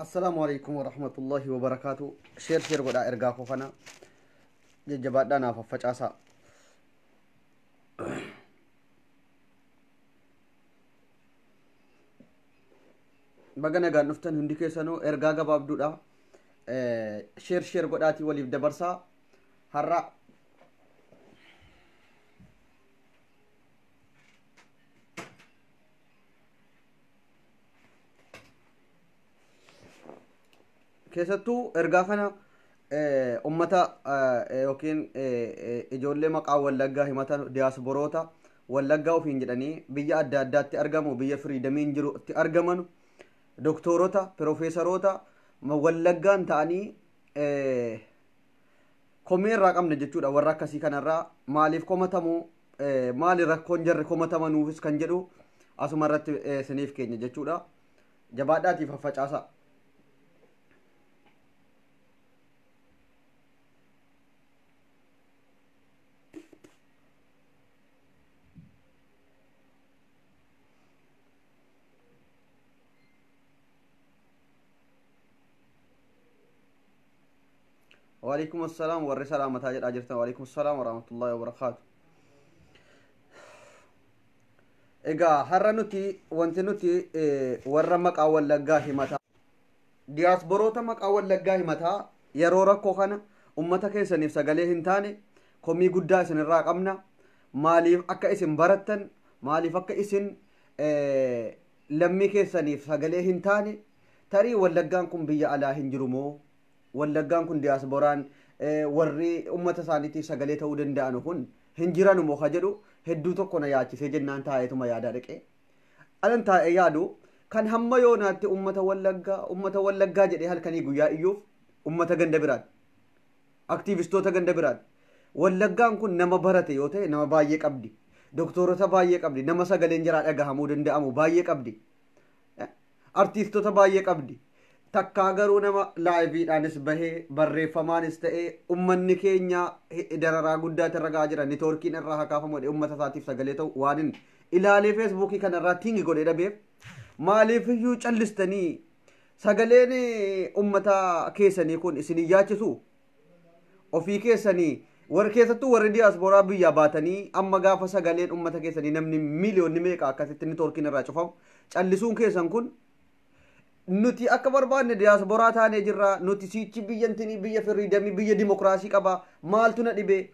Assalaamu alaikum warahmatullahi wabarakaatu. Share share godhaa ergaa koo kana jajjabaadhaa naaf faffacaasaa. Baga nagaan dhuftan hundi keessanuu ergaa gabaabduudha. Share share godhaatii waliif dabarsaa. Har'a keessattuu ergaa kana ummata yookiin ijoollee maqaa Wallaggaa himatan, diyaasboroota Wallaggaa ofiin jedhanii biyya adda addaatti argamu, biyya freedomiin jirutti argaman, doktoorota, piroofeesaroota Wallaggaan ta'anii komii irraa qabna jechuudha. Warra akkasii kanarraa maaliif komatamuu, maali rakkoon jarri komatamanuufis kan jedhu asuma irratti isiniif keenya jechuudha. Jabaadhaatiif faffacaasaa. Waalaikum assalaam warri salaamataa jedhaa jirtan. Waalaikum assalaam warahmatullahi wabarakaatu. Egaa har'a nuti wanti nuti warra maqaa Wallaggaa himataa, diyaasboroota maqaa Wallaggaa himataa yeroo rakkoo kana ummata keessaniif sagalee hin taane komii guddaa isinirraa qabna. Maaliif akka isin barattan, maaliif akka isin lammii keessaniif sagalee hin taane, tarii Wallaggaan kun biyya alaa hin jiru moo, Wallaggaan kun diyaasboraan warri ummata isaaniitiif sagalee ta'uu danda'an kun hin jiran moo ka jedhu hedduu tokko na yaachisee jennaan taa'eetuma yaadaa dhaqee. Anan taa'ee yaadu kan hamma yoonaatti ummata Wallaggaa, ummata Wallaggaa jedhee halkanii guyyaa iyyuuf ummata ganda biraati. Aktiivistoota ganda biraati. Wallaggaan kun nama barate yoo ta'e nama baay'ee qabdi. Doktorota baay'ee qabdi. Nama sagaleen jaraa dhagahamuu danda'amu baay'ee qabdi. Artiistota baay'ee qabdi. Takkaa garuu nama liveiidhaanis bahee barreeffamaanis ta'ee ummanni keenya dararaa guddaa irra gahaa jira, networkiin irraa hakaafamu jedhee ummata isaatiif sagalee ta'u waan hin ilaalee Facebookii kanarraa tingi godhee dhabeef, maaliif iyyuu callistanii? Sagaleen ummata keessanii kun isin hin yaachisu? Ofii keessanii warri keessattuu warri diyaasporaa biyyaa baatanii amma gaafa sagaleen ummata keessanii namni miiliyoonni meeqa akkasitti networkiin irraa cufamu callisuun keessan kun, nuti akka barbaanne diyaasporaa taanee jirra, nuti siichi biyyantinii biyya freedomii, biyya dimokiraasii qaba, maaltu na dhibee,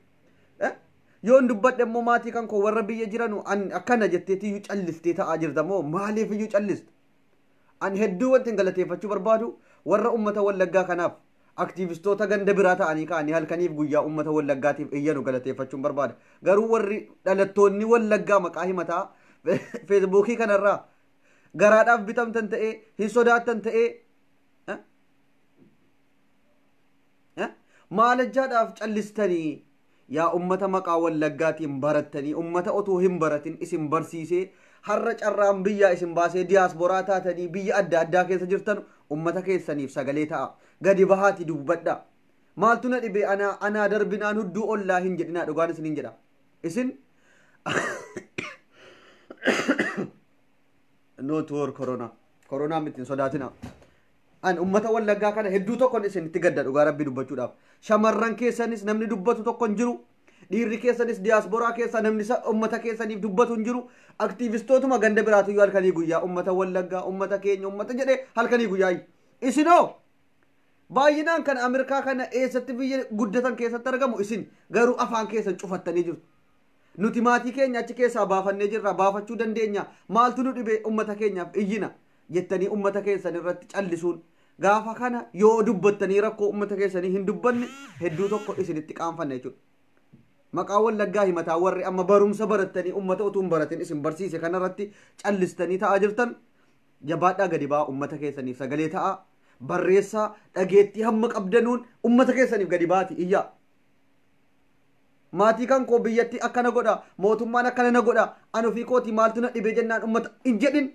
yoon dubbadhe immoo maatii kan koo warra biyya jiranu akkana jetteetiyyuu callistee ta'aa jirta moo, maaliif iyyuu callista? An hedduu wanti hin galateeffachuu barbaadu warra ummata Wallaggaa kanaaf aktiivistoota ganda biraa ta'anii ka'anii halkaniif guyyaa ummata Wallaggaatiif iyyanu galateeffachuun barbaada. Garuu warri dhalattoonni Wallaggaa maqaa himataa Facebookii kanarraa garaadhaaf bitamtan ta'ee, hin sodaattan ta'ee, maalajjaadhaaf callistanii? Yaa ummata maqaa Wallaggaatiin barattanii, ummata otuu hin baratin isin barsiisee har'a carraan biyyaa isin baasee diyaasporaa taatanii biyya adda addaa keessa jirtan, ummata keessaniif sagalee ta'a. Gadi bahaati dubbadha. Maaltu na dhibee, anaa darbinaan hudduu ollaa hin jedhinaa. Dhugaan isiniin jedha. Isin not war corona, koronaa miti, hin sodaatina. An ummata Wallaggaa kana hedduu tokkon isinitti gadda dhugaa Rabbii dubbachuudhaaf. Shamarran keessanis namni dubbatu tokko hin jiru. Dhiirri keessanis diyaasporaa keessa namni ummata keessaniif dubbatu hin jiru. Aktiivistootuma ganda biraatu halkanii guyyaa ummata Wallaggaa, ummata keenya, ummata jedhee halkanii guyyaa. Isinoo baay'inaan kan Ameerikaa kana eessatti biyya guddatan keessatti argamu, isin garuu afaan keessan cufattanii jirtu. Nuti maatii keenya achi keessaa baafannee jirra, baafachuu dandeenya, maaltu nu dhibe ummata keenyaaf iyyina jettanii ummata keessan irratti callisuun, gaafa kana yoo dubbattanii rakkoo ummata keessanii hin dubbanne hedduu tokko isinitti qaanfanna jechuudha. Maqaa Wallaggaa himataa warri amma barumsa barattanii ummata utuu hin baratin isin barsiise kanarratti callistanii ta'aa jirtan, jabaadhaa, gadi ba'aa, ummata keessaniif sagalee ta'aa, barreessaa, dhageettii hamma qabdanuun ummata keessaniif gadi ba'aati iyyaa. Maatii kan koo biyyatti akkana godha, mootummaan akkana na godha, an ofii kootii maaltu na dhibee jennaan ummata hin jedhin.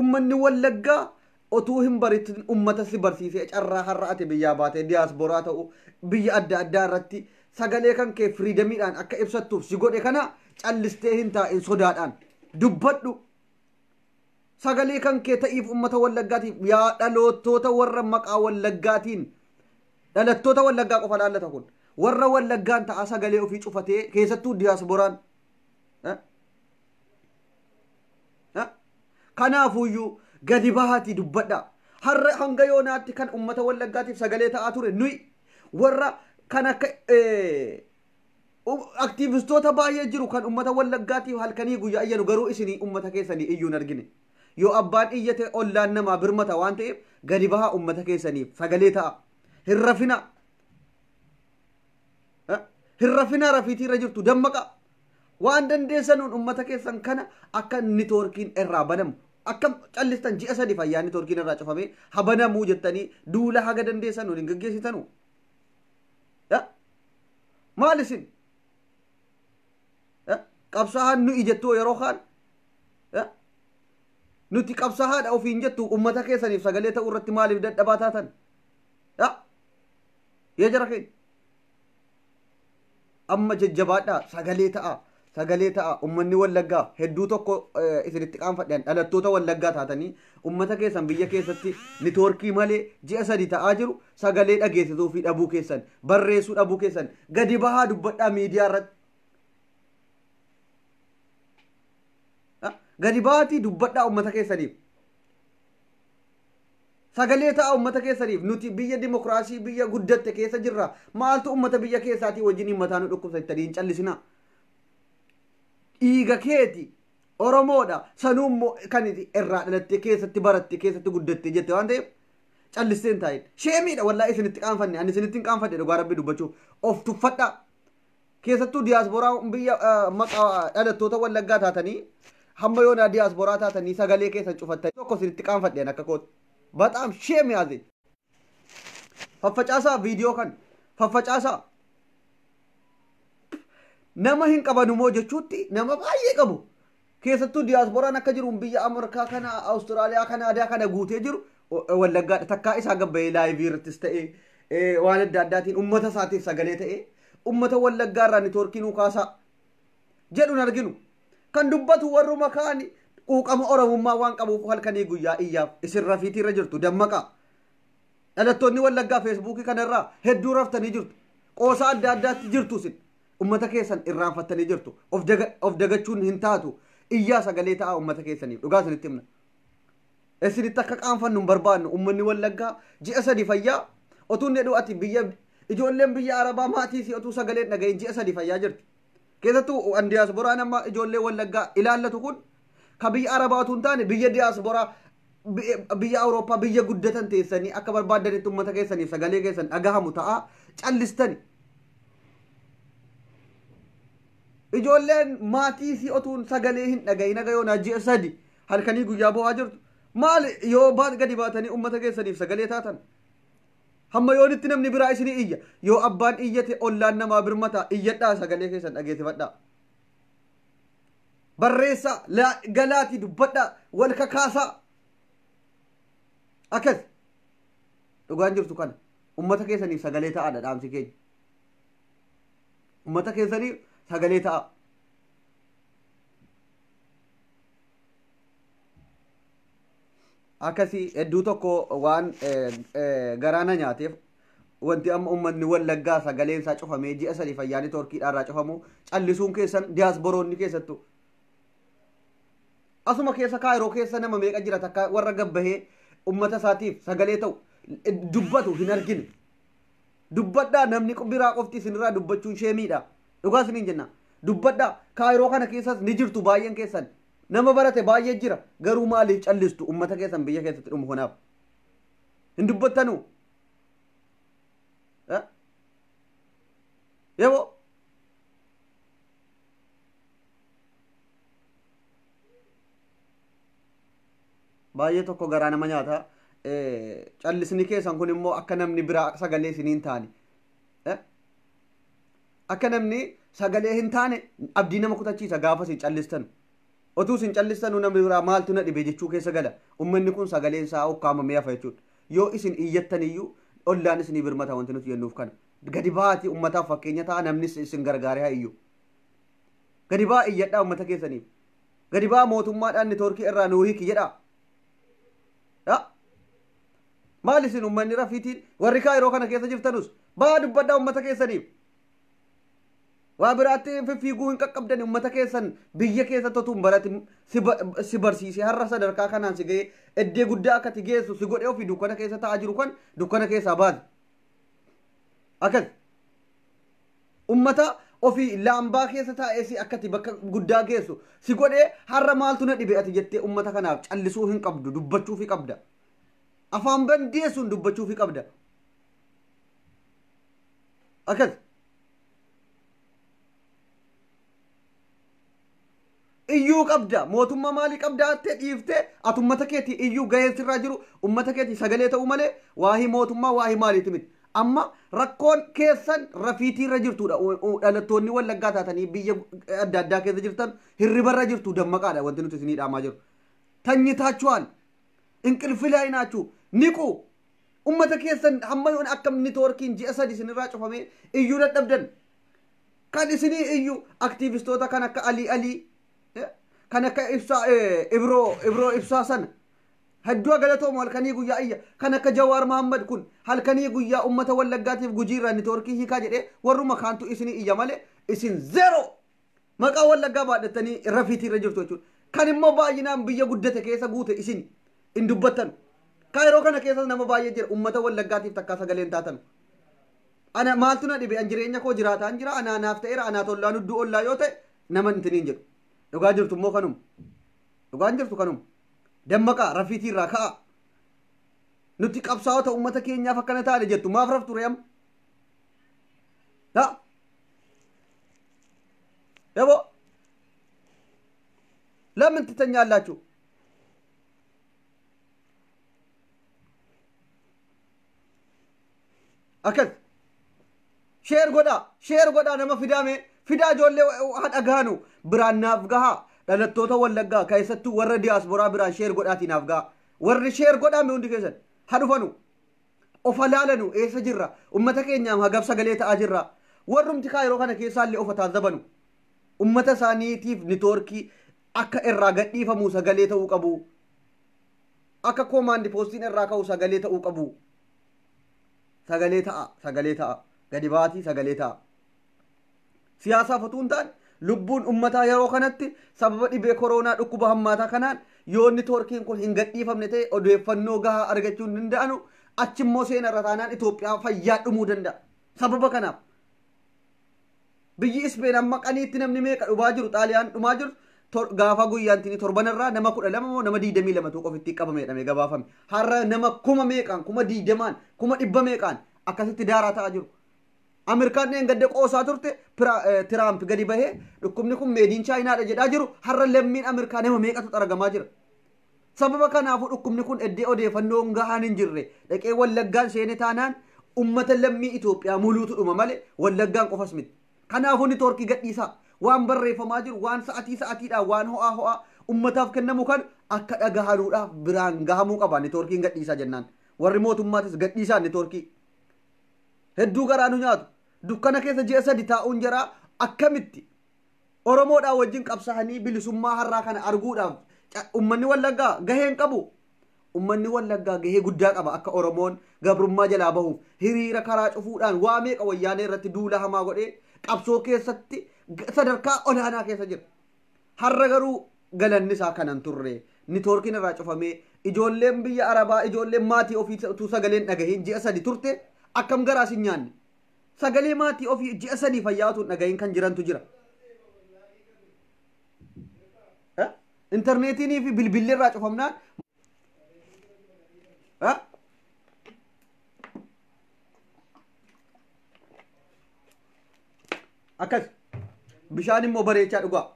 Ummanni Wallaggaa otuu hin baratin ummata si barsiisee carraa har'a ati biyyaa baatee diyaasporaa ta'u, biyya adda addaa irratti sagalee kan kee freedomiidhaan akka ibsattuuf si godhe kana callistee hin taa'in sodaadhaan. Dubbadhu. Sagalee kan kee ta'iif uummata Wallaggaatiif yaa dhaloottoota warra maqaa Wallaggaatiin dhalattoota Wallaggaa qofa laallata kun. Warra Wallaggaan ta'a sagalee ofii cufatee keessattuu diyaasboraan. Kanaafuyyuu gadi bahaatii dubbadha. Har'a hanga yoonaatti kan uummata Wallaggaatiif sagalee ta'aa ture nuyi warra kan akka aktiivistoota baay'ee jiru kan uummata Wallaggaatiif halkanii guyyaa iyyanu garuu isinii uummata keessanii iyyuu hin argine. Yoo abbaan iyyate ollaan namaa birmata waan ta'eef gadi bahaa uummata keessaniif sagalee ta'a. Hin rafina. Hin rafina rafiitii irra jirtu dammaqa. Waan dandeessanuun uummata keessan kana akka nitoorkiin irraa banamu. Akka callistan ji'a 3 fayyaa nitoorkiin irraa cufamee habanamuu jettanii duula haga dandeessanuun hin gaggeessitanu. Maal isin? Qabsaa'aan nuyi jettuu yeroo kaan nuti qabsaa'aadha ofiin jettu uummata keessaniif sagalee ta'uu irratti maaliif dadhabaa taatan? Yaa jara keenya. Amma jajjabaadhaa sagalee ta'a. Sagalee ta'a uummanni Wallaggaa hedduu tokko isinitti qaanfadhan dhalattoota Wallaggaa taatanii uummata keessan biyya keessatti nitoorkii malee ji'a 3 ta'aa jiru sagalee dhageessisuu fi dhabuu keessan barreessuu dhabuu keessan gadi bahaa dubbadhaa miidiyaa irratti. Gadi bahaatii dubbadhaa uummata keessaniif. Sagalee ta'a uummata keessaniif nuti biyya dimokiraasii biyya guddatte keessa jirra maaltu uummata biyya keessaatii wajjin mataa nu dhukkubsa jettanii hin callisinaa. Dhiiga keeti Oromoodha sanuu immoo kan irraa dhalattee keessatti baratte keessatti guddatte jette waan ta'eef callistee hin taa'in. Sheemiidha wallaahi isinitti qaanfanne ani isinitti hin qaanfadhe dhugaa rabbi dubbachuuf of tuffadhaa. Keessattuu diyaasboraa biyya maqaa dhalattoota Wallaggaa taatanii hamma yoonaa diyaasboraa taatanii sagalee keessan cufattanii tokko isinitti qaanfadhe akka kootti. Bataam sheemi yaase. Faffacaasaa viidiyoo kan faffacaasaa. Nama hin qabanumoo jechuutti nama baay'ee qabu. Keessattuu diyaasboraan akka jiru biyya Ameerikaa kana Awustiraaliyaa Kanaadaa kana guutee jiru Wallaggaadha. Takkaa isaa gabba'ee laayivii irrattis ta'ee waan adda addaatiin uummata isaatiif sagalee ta'ee uummata Wallaggaa irraa nitoorkii nuu kaasaa jedhuun arginu. Kan dubbatu warruma kaani quuqama Oromummaa waan qabuuf halkanii guyyaa iyyaaf isin rafiitii irra jirtu dammaqaa. Dhalattoonni Wallaggaa feesbuukii kanarraa hedduu raftanii jirtu. Qoosaa adda addaatti jirtu isin. Uummata keessan irraanfattanii jirtu. Of dagachuun hin taatu. Iyyaa sagalee ta'a uummata keessaniif. Dhugaa isinitti himna. Isinitti akka qaanfannu hin barbaannu. Uummanni Wallaggaa ji'a 3 fayyaa otuu inni jedhu ati biyya ijoolleen biyya Arabaa maatii isii otuu sagalee hin dhagahin ji'a 3 fayyaa jirti. Keessattuu an diyaasboraan amma ijoollee Wallaggaa ilaallatu kun ka biyya Arabaa otuu hin taane biyya diyaasboraa biyya Awurooppaa biyya guddatan teessanii akka barbaaddanitti uummata keessaniif sagalee keessan dhagahamu ta'a callistani. Ijoolleen maatii isii otuun sagalee hin dhagahin haga yoonaa ji'a 3 halkanii guyyaa bo'aa jirtu. Maal yoo gadi baatanii uummata keessaniif sagalee taatan? Hamma yoonitti namni biraa isinii iyya. Yoo abbaan iyyate ollaan namaa birmata iyyadhaa sagalee keessan dhageessifadhaa. Barreessaa galaatii dubbadhaa wal kakaasaa. Akkas dhugaan jirtu kana uummata keessaniif sagalee ta'aadha dhaamsi keenya. Uummata keessaniif sagalee ta'a. Akkasii hedduu tokko waan garaana nyaateef wanti amma uummanni Wallaggaa sagaleen isaa cufamee ji'a 3 fayyaa nitoorkiidhaan irraa cufamu callisuun keessan diyaasboroonni keessattuu. Asuma keessa Kaayiroo keessa nama meeqa jira takka warra gabbahee uummata isaatiif sagalee ta'u dubbatu hin argine. Dubbadhaa namni biraa qofti isinirraa dubbachuun sheemiidha. Dhugaa isiniin jenna. Dubbadhaa Kaayiroo kana keessas ni jirtu baay'een keessan. Nama barate baay'ee jira garuu maaliif callistu uummata keessan biyya keessatti dhumu kanaaf? Hin dubbattanuu? Yeboo? Baay'ee tokko garaa nama nyaata. Callisni keessan kun immoo akka namni biraa sagalee isinii hin taane. Akka namni sagalee hin taane abdii nama kutachiisa gaafa isin callistan. Otuu isin callistanuu namni biraa maaltu na dhibe jechuu keessa gala. Uummanni kun sagaleen isaa ukkaamamee hafa jechuudha. Yoo isin iyyattan iyyuu ollaan isinii birmata wanti nuti jennuuf kana. Gadi ba'aatii uummataaf fakkeenya ta'a namnis isin gargaaree haa iyyu. Gadi ba'aa iyyadhaa uummata keessaniif. Gadi ba'aa mootummaadhaan nitoorkii irraa nuu hiiki jedhaa. Maal isin uummanni rafiitiin warri Kaayiroo kana keessa jirtanus baa dubbadhaa uummata keessaniif. Waa biraatti fiffiiguu hin qaqqabdani uummata keessan biyya keessatti otuu hin baratin si barsiisee har'a sadarkaa kanaan si ga'ee eddee guddaa akka ati geessu si godhee ofii dukkana keessa taa'aa jiru kan dukkana keessaa baase. Akkas ummata ofii laambaa keessa taa'ee si akkati bakka guddaa geessu si godhee har'a maaltu na dhibe ati jettee ummata kanaaf callisuu hin qabdu, dubbachuufi qabda. Afaan bandeessuun dubbachuufi qabda. Akkas. Iyyuu qabda, mootummaa maalii qabda attee dhiiftee ati ummata keetii iyyuu gaheen sirraa jiru ummata keetii sagalee ta'uu malee waahii mootummaa waahii maaliiti miti. Amma rakkoon keessan rafiitiirra jirtudha. Dhalattoonni Wallaggaa taatanii biyya adda addaa keessa jirtan hirribarra jirtu, dammaqaadha wanti nuti isinii dhaamaa jiru. Tanyitaachuwaan inqilfilaayinaachuu niqu ummata keessan hamma yoon akkam nitoorkiin ji'a 3 isinirraa cufamee iyyuu dadhabdan. Kan isinii iyyuu aktiivistoota kan akka Alii Alii, kan akka Ibsaa Ibroo Ibroo Ibsaa sana hedduu galatoomu halkanii guyyaa iyya, kan akka Jawaar Mahammad kun halkanii guyyaa ummata Wallaggaatiif Gujiirraa nitoorkii hiikaa jedhee warruma kaantu isinii iyya malee isin zeero maqaa Wallaggaa baadhattanii rafiitiirra jirtu jechuudha. Kan immoo baay'inaan biyya guddate keessa guute isin hin dubbattan. Kaayiroo kana keessa nama baay'ee jira ummata Wallaggaatiif takkaa sagaleen taatan. Ana maaltu na dhibe, an jireenya koo jiraataan jira, anaa naaf ta'eera, anaa tollaan hudduu ollaa yoo ta'e nama intiniin jedhu. Dhugaa jirtu immoo kanuma. Dhugaan jirtu kanuma. Dammaqaa, rafiitiirraa ka'a. Nuti qabsaa'ota uummata keenyaaf akkana taane jettu maaf raftu ree amma? Ha? Yaboo? ለምን ትተኛላችሁ? Akkas sheer godhaa, sheer godhaa, nama fidaame fidaa, ijoollee haa dhagaanu biraan naaf gahaa. Dhalattoota Wallaggaa keessattuu warra diyaasporaa biraan sheer godhaatii naaf gahaa. Warri sheer godhaame hundi keessan haa dhufanu, of halaalanu, eessa jirra, ummata keenyaaf hagam sagalee ta'aa jirra. Warrumti Kaayiroo kana keessaallee of taazabanu, ummata isaaniitiif nitoorkii akka irraa gadhiifamu sagalee ta'uu qabu, akka koomaandi poostiin irraa ka'u sagalee ta'uu qabu. Sagalee ta'a, sagalee ta'a, gadi baatii sagalee ta'a. Siyaasaaf utuu hin taane lubbuun ummataa yeroo kanatti sababa dhibee koronaa dhukkuba hammaataa kanaan yoo nitoorkiin kun hin gadhiifamne ta'e odeeffannoo gahaa argachuu hin danda'anu, achimmoo seenarra taanaan Itoophiyaa fayyaa dhumuu danda'a. Sababa kanaaf biyyi Ispeen amma qaniitti namni meeqa dhumaa jiru, Xaaliyaan dhumaa jiru, gaafa guyyaantiin torbanarraa nama 12 moo nama 22 qofitti qabame jedhamee gabaafame. Har'a nama kuma meeqaan, 20,000, 100,000 meeqaan akkasitti daaraa ta'aa jiru. Ameerikaan dheengadda qoosaa turte, Tiraamp gadi bahee dhukkubni kun meediin Chaayinaadha jedhaa jiru, har'a lammiin Ameerikaa nama meeqatu xaragamaa jira. Sababa kanaafuu dhukkubni kun eddee odeeffannoon gahaan hin jirre dhaqee Wallaggaan seene taanaan ummata lammii Itoophiyaa muluutu dhuma malee Wallaggaan qofas miti. Kanaafuu nitoorkii gadhiisaa, waan barreeffamaa jiru, waan sa'atii sa'atiidhaan, waan ho'aa ho'aa ummataaf kennamu kan akka dhagahanuudhaaf biraan gahamuu qaba nitoorkiin gadhiisaa jennaan. Warri mootummaatis gadhiisaa nitoorkii. Hedduu garaa nu nyaatu. Dukkana keessa ji'a 3 taa'uun jaraa akkamitti Oromoodhaan wajjin qabsaa'anii bilisummaa har'aa kana arguudhaaf uummanni Wallaggaa gahee hin qabu. Uummanni Wallaggaa gahee guddaa qaba akka Oromoon gabrummaa jalaa bahuuf hiriira karaa cufuudhaan waa meeqa wayyaanee irratti duula hamaa godhee qabsoo keessatti sadarkaa olaanaa keessa jira. Har'a garuu galanni isaa kanan turre nitoorkiin irraa cufamee ijoolleen biyya Arabaa, ijoolleen maatii ofii utuu sagaleen dhagahiin ji'a 3 turte akkam garaas hin nyaanne. Sagalee maatii ofii ji'a 3 fayyaa utuu dhagahiin kan jirantu jira. Intarneetiin fi bilbilli irraa cufamnaan akkas bishaan immoo bareechaa dhugaa.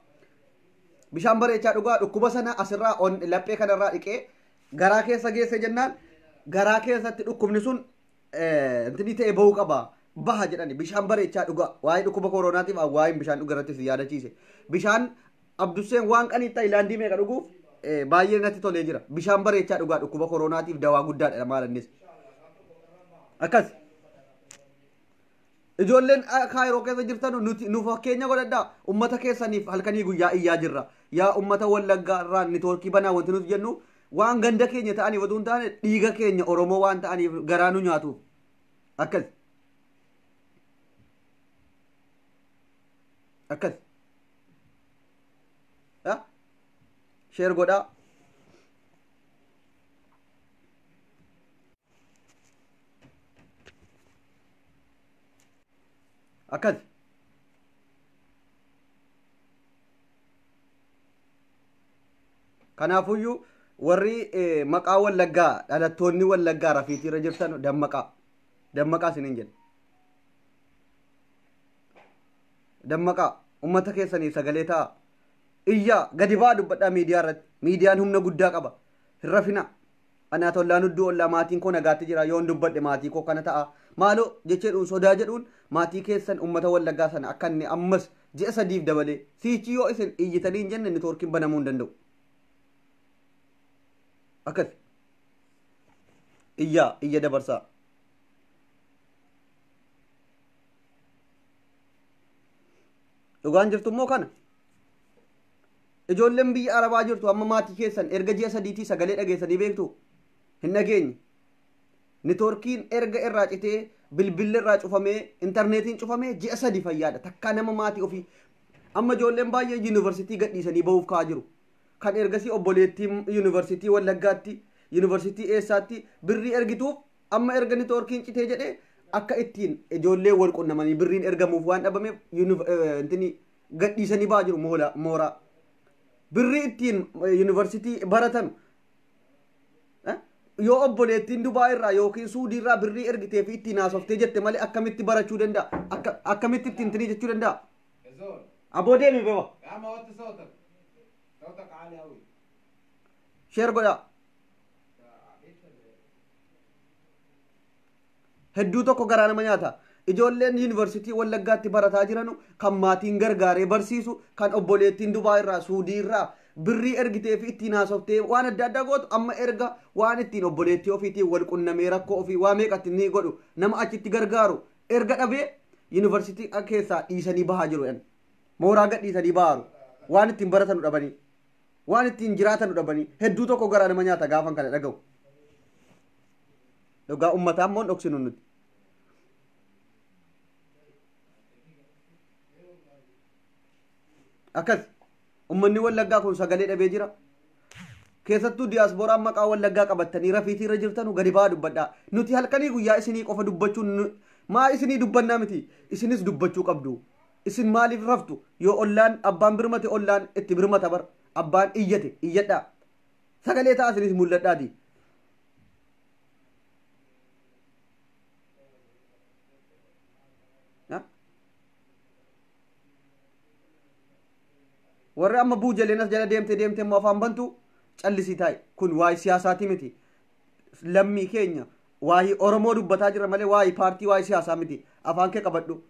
Bishaan bareechaa dhugaa, dhukkuba sana asirraa laphee kanarraa dhiqee garaa keessa geesse jennaan garaa keessatti dhukkubni sun intini ta'e bahuu qaba. Baha jedhani bishaan bareechaa dhugaa. Waa'ee dhukkuba kooronaatiif waa'een bishaan dhugarrattis yaadachiise. Bishaan Abdusseen waan qanii Taayilaandii meeqa dhuguuf baay'ee natti tolee jira. Bishaan bareechaa dhugaa, dhukkuba kooronaatiif dawaa guddaadha maalannis. Akkas. Ijoolleen Kaayiroo keessa jirtan nuti nu fakkeenya godhadhaa, ummata keessaniif halkanii guyyaa iyyaa jirra. Yaa ummata Wallaggaa irraa nitoorkii banaa wanti nuti jennu Waan ganda keenya ta'aniif otoo hin taane dhiiga keenya Oromoo waan ta'aniif garaa nu nyaatuuf. Akkas. Akkas. Share godhaa. Akkas. Kanaafuyyuu warri maqaa Wallaggaa dhalattoonni Wallaggaa rafiitiirra jirtan dammaqaa. Dammaqaa isiniin jedha. Dammaqaa uummata keessanii sagalee ta'a. Iyyaa gadi ba'aa dubbadhaa miidiyaa irratti. Miidiyaan humna guddaa qaba. Hin rafinaa. Anaa tollaan hudduu ollaa maatiin koo nagaatti jira yoon dubbadhe maatii koo kana ta'a. Maaloo jechuudhuun sodaa jedhuun maatii keessan uummata Wallaggaa sana akka inni ammas ji'a sadiif dabalee siichi yoo isin iyyitanii hin jenne neetwoorkiin banamuu hin danda'u. Akkas. Iyyaa iyya dabarsaa. Dhugaan jirtu immoo kana. Ijoolleen biyya Arabaa jirtu amma maatii keessan erga ji'a sadiitii sagalee dhageessanii beektu hin dhageenye. Neetwoorkiin erga irraa citee bilbilli irraa cufamee intarneetiin cufamee ji'a sadi fayyaadha. Takkaa nama maatii ofii. Amma ijoolleen baay'ee yuunivarsiitii gadhiisanii bahuuf ka'aa jiru. Kan ergasii obboleettiin yuunivarsiitii Wallaggaatti yuunivarsiitii eessaatti birrii ergituuf amma erga neetwoorkiin citee jedhee akka ittiin ijoollee wal qunnamanii birriin ergamuuf waan dhabameef gadhiisanii ba'aa jiru mooraa. Birrii ittiin yuunivarsiitii baratan yoo obboleettiin Dubaa irraa yookiin Suudii irraa birrii ergitee fi ittiin haasoftee jette malee akkamitti barachuu danda'a? Akkamitti ittiin tinii jechuu danda'a? Aboo deemi beba. Share godhaa. Hedduu tokko garaa nama nyaata. Ijoolleen yuunivarsiitii Wallaggaatti barataa jiranu kan maatiin gargaaree barsiisu kan obboleettiin Dubaa irraa Suudii irraa birrii ergitee fi ittiin haasoftee waan adda addaa gootu amma erga waan ittiin obboleettii ofiitiin wal qunnamee rakkoo ofii waa meeqatti ni godhu nama achitti gargaaru erga dhabee yuunivarsiitii keessaa dhiisanii bahaa jiru. Mooraa gad dhiisanii bahaa jiru. Waan ittiin baratanu dhabanii waan ittiin jiraatanu dhabanii hedduu tokko garaa nama nyaata gaafan kana dhaga'u. Dhugaa uummataa immoo dhoksinu nuti. Akkas uummanni Wallaggaa kun sagalee dhabee jira. Keessattuu diyaaspooraan maqaa Wallaggaa qabattanii rafiitiirra jirtanu gadi ba'aa dubbadhaa. Nuti halkanii guyyaa isinii qofa dubbachuun maa isinii dubbannaa miti isinis dubbachuu qabdu. Isin maaliif raftu yoo ollaan abbaan birmate ollaan itti birmata bar abbaan iyyate iyyadhaa. Sagalee ta'a isinis mul'adhaati. Warri amma buujaleen as jala deemte deemte immoo afaan bantu callisii taa'i. Kun waa'ee siyaasaati miti. Lammii keenya waa'ee Oromoo dubbataa jira malee waa'ee paartii waa'ee siyaasaa miti. Afaan kee qabadhu.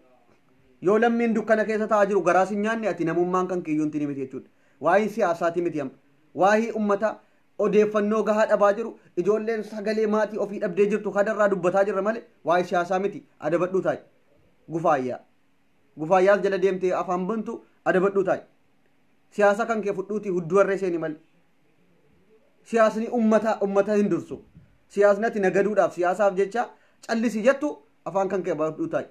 Yoo lammiin dukkana keessa taa'aa jiru garaa sin nyaanne ati namummaan kan kiyyuun tini miti jechuudha. Waa'ee siyaasaati miti amma. Waa'ee uummata odeeffannoo gahaa dhabaa jiru ijoolleen sagalee maatii ofii dhabdee jirtu kanarraa dubbataa jirra malee waa'ee siyaasaa miti. Adabadhuu taa'i. Gufaayyaa. Gufaayyaas jala deemtee afaan bantu adabadhuu taa'i. Siyaasa kan kee fudhuutii hudduu harree seeni malee. Siyaasni uummata hin dursu. Siyaasni ati nagaduudhaaf siyaasaaf jecha callisi jettu afaan kan kee badhuu taa'i.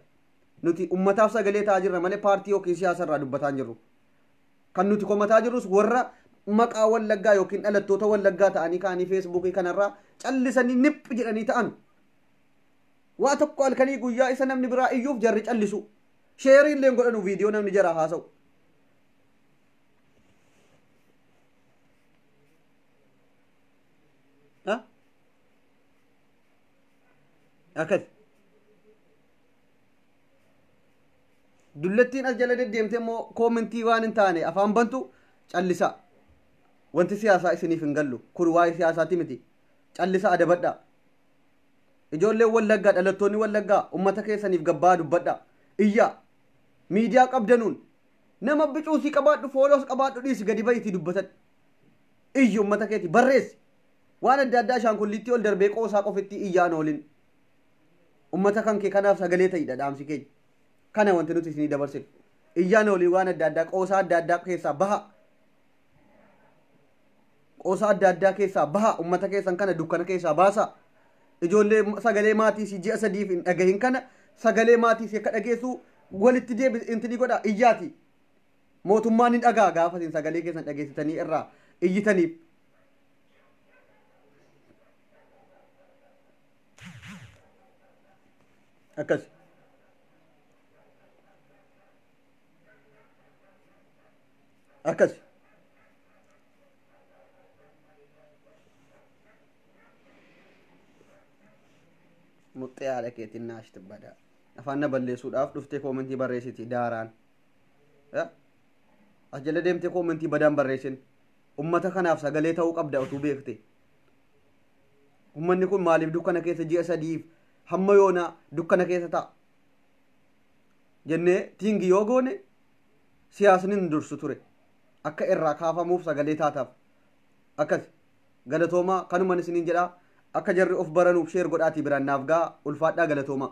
Nuti uummataaf sagalee ta'aa jirra malee paartii yookiin siyaasa irraa dubbataa hin jirru. Kan nuti komataa jirrus warra maqaa Wallaggaa yookiin dhalattoota Wallaggaa ta'anii ka'anii feesbuukii kanarraa callisanii niphi jedhanii ta'an. Waa tokko halkanii guyyaa isa namni biraa iyyuuf jarri callisu. Sheerii illee hin godhanu viidiyoo namni jaraa haasa'u. Akkas. Dullattiin as jala deddeemtee immoo koomentii waan hin taane afaan bantu callisaa. Wanti siyaasaa isiniif hin gallu. Kun waa'ee siyaasaati miti. Callisaa adabadhaa. Ijoolleen Wallaggaa dhalattoonni Wallaggaa uummata keessaniif gabbaa dubbadhaa. Iyyaa. Miidiyaa qabdanuun nama bicuusii qabaadhu fooloos qabaadhu dhiisi gadi bahiitii dubbatadhu. Iyyi uummata keetii barreessi. Waan adda addaa ashaangulliitti ol darbee qoosaa qofitti iyyaan oolin. Uummata kan kee kanaaf sagalee ta'idha dhaamsi keenya. Kana wanti nuti isinii dabarsinu. Iyyaan olii waan adda addaa qoosaa adda addaa keessaa baha. Qoosa adda addaa keessaa baha, ummata keessan kana dukkana keessaa baasa. Ijoollee sagalee maatii si ji'a 3f hin dhagahin kana sagalee maatii si akka dhageessu walitti deebi intinii godha iyyaati. Mootummaan hin dhagaa gaafa isin sagalee keessan dhageessitanii irraa iyyitaniif. Akkas. Akkas. Muxxee haadha keetiin naashti badaa. Afaan na balleessuudhaaf dhuftee koomentii barreessiti daaraan. As jala deemtee koomentii badaan barreessin. Ummata kanaaf sagalee ta'uu qabda utuu beekte. Ummanni kun maaliif dukkana keessa ji'a 3f hamma yoonaa dukkana keessa ta'a? Jennee tiingi yoo goone siyaasni hin dursu ture. Akka irraa kaafamuuf sagalee taataaf. Akkas galatoomaa kanuman isiniin jedhaa, akka jarri of baranuuf share godhaatii biraan naaf ga'a. Ulfaadhaa, galatoomaa.